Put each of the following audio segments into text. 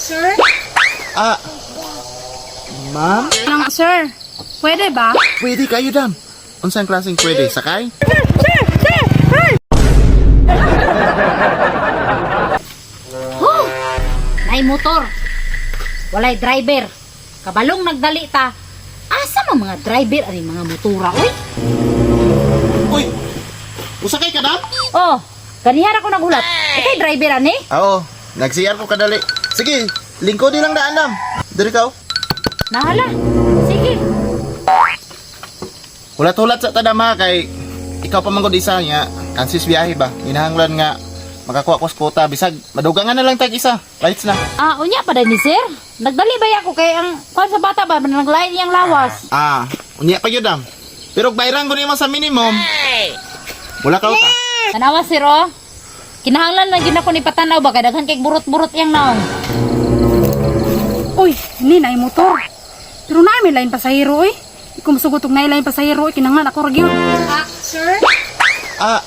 Sir? Ah, ma'am? Nang, sir, pwede ba? Pwede kayo, dam. Unsang klaseng pwede? Sakay? Huh! Nay motor. Walay driver. Kabalong nagdali ta. Asa man mga driver ani mga motora oy? Uy! Usakay ka, dam? Oh, ganihara ko nagulat. Ikay driver ani? Oo, nag-CR ko kadali. Sige, lingkod lang daan, dam. Diri ka, oh. Nahala. Sige. Hulat-hulat sa tadama kay ikaw pa man gud isa nga kansis biyahe ba. Hinahanglan nga makakuha ko sa quota bisag madugangan na lang tag isa. Lights na. Ah, unya pa ni sir. Nagdali ba ako kay ang kuan sa bata ba naglain iyang lawas. Ah, unya pa gyud, dam. Pero bayrang ko nimo sa minimum. Wala ka uta. Tanawa sir oh. Kinahanglan lang gyud ako ni patanaw ba kay daghan kay burot-burot iyang naong. Uy, ni na motor. Pero naa may lain pasahero oy. Di ko musugot og naay lain pasahero oy, kinahanglan ako ra gyud. Ah, sir? Ah,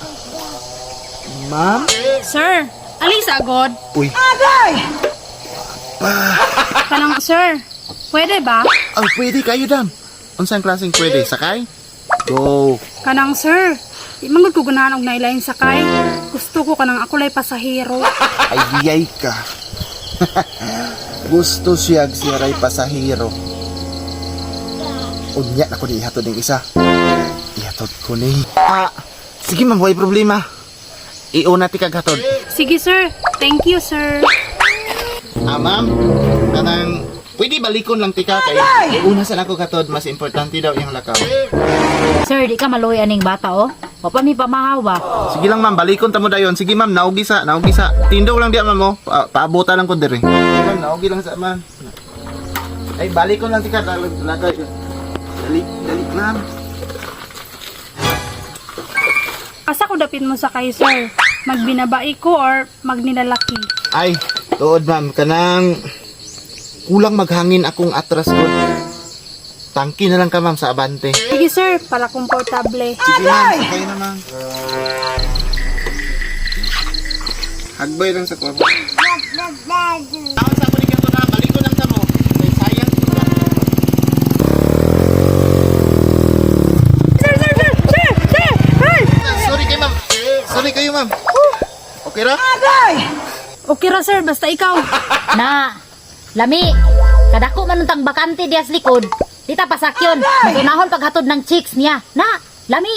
ma'am? Sir, alisa agad. Uy, Kanang sir, pwede ba? oh, pwede kayo, dam. Unsang klaseng pwede? Sakay? Go. Kanang sir, di man gud ko ganahan og naay lain sakay. Gusto ko kanang ako lay pasahero. Ay, ka. Gusto siya siya pasahero. Unya na ko ni ihatod ning isa. Ihatod ko ni. Ah, sige ma'am, way problema. Iuna ti kag hatod. Sige sir, thank you sir. Ah, ma'am, kanang pwede balikon lang tika kay iuna sa nako katod, mas importante daw iyang lakaw. Sir, di ka maluoy aning bata oh. Wa pa mi pamahaw ba? Sige lang ma'am, balikon ta mo dayon. Sige ma'am, naugi sa, naugi sa. Tindog lang diya ma'am oh. Paabutan lang ko diri. Ma'am, naugi lang sa ma'am. Ay, balikon lang tika, lagay. Dali, dali ma'am. Asa ko dapit mo sakay sir? Magbinabai ko or magnilalaki? Ay, tuod ma'am, kanang kulang maghangin akong atras ko. Tangki na lang ka ma'am sa abante. Sige sir, para komportable. Sige ma'am, sakay na ma'am. Hagbay lang sa kuwa. Taon sa ako ni Kanto na, balikon lang sa mo. Kay sayang. Sir, sir, sir, sir, sir! Ay! Sorry kayo ma'am. Sorry kayo ma'am. Okay ra? Okay ra sir, basta ikaw. Na, lami. Kadako man untang bakante diya sa likod. Di ta pasakyon. Mas unahon paghatod ng chicks niya. Na, lami.